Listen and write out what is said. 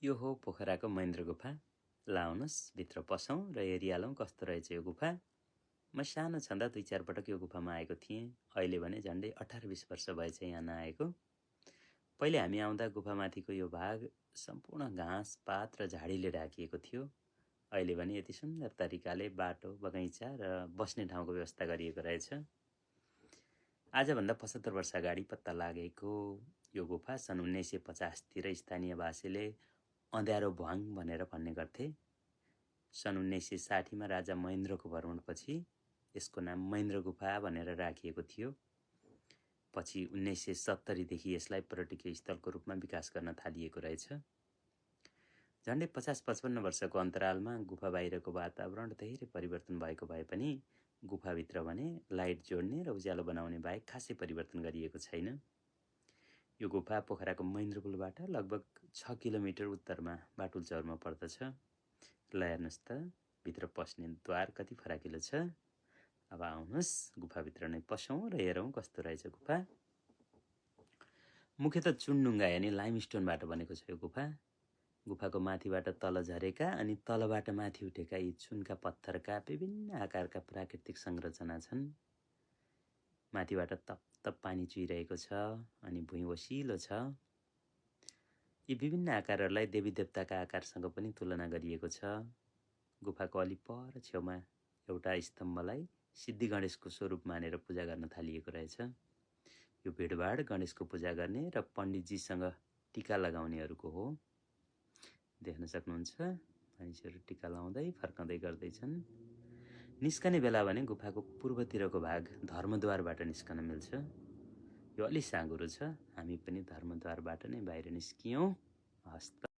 यो हो पोखराको महेन्द्र गुफा। लाउनुहोस् भित्र पसौँ र हेरिहालौँ कस्तो रहेछ यो गुफा। म सानो छँदा 2-4 पटक यो गुफामा आएको थिएँ। अहिले भने झन्डै 18-20 वर्ष भएछ यहाँ नआएको। पहिले हामी आउँदा गुफामाथिको यो भाग सम्पूर्ण घाँस पात र झाडीले ढाकिएको थियो। अहिले भने यति सुन्दर तरिकाले बाटो बगैँचा र बस्ने ठाउँको व्यवस्था गरिएको रहेछ। आजभन्दा 75 वर्ष अगाडि पत्ता लागेको यो गुफा सन् 1950 तिर स्थानीयवासीले अँध्यारो भ्वाङ भनेर भन्ने गर्थे। सन् 1960 मा राजा महेन्द्रको भ्रमणपछि यसको नाम महेन्द्र गुफा भनेर राखिएको थियो। पछि 1970 देखि यसलाई पर्यटकीय स्थलको रूपमा विकास गर्न थालिएको रहेछ। झन्डै 50-55 वर्षको अन्तरालमा गुफा बाहिरको वातावरण धेरै परिवर्तन भएको भए पनि गुफाभित्र भने लाइट जोड्ने र उज्यालो बनाउने बाहेक खासै परिवर्तन गरिएको छैन। यो गुफा पोखराको महेन्द्र पुलबाट लगभग 6 किलोमिटर उत्तरमा बाटुलचौरमा पर्दछ। ल हेर्नुहोस् त भित्र पस्ने द्वार कति फराकिलो छ। अब आउनुहोस् गुफाभित्र नै पसौँ र हेरौँ कस्तो रहेछ गुफा। मुख्यतः चुनढुङ्गा यानि लाइमस्टोनबाट बनेको छ यो गुफा। गुफाको माथिबाट तल झरेका अनि तलबाट माथि उठेका यी चुनका पत्थरका विभिन्न आकारका प्राकृतिक संरचना छन्। माथिबाट तप पानी चुहिरहेको छ अनि भुइँ ओसिलो छ। यी विभिन्न आकारहरूलाई देवी देवताका आकारसँग पनि तुलना गरिएको छ। गुफाको अलि पर छेउमा एउटा स्तम्भलाई सिद्धि गणेशको स्वरूप मानेर पूजा गर्न थालिएको रहेछ। यो भिडभाड गणेशको पूजा गर्ने र पण्डितजीसँग टीका लगाउनेहरूको हो। देख्न सक्नुहुन्छ मानिसहरू टीका लाउँदै फर्काउँदै गर्दैछन्। निस्कने बेला भने गुफाको पूर्वतिरको भाग धर्मद्वारबाट निस्कन मिल्छ। यो अलि साँघुरो छ। हामी पनि धर्मद्वारबाट नै बाहिर निस्कियौँ। हस्त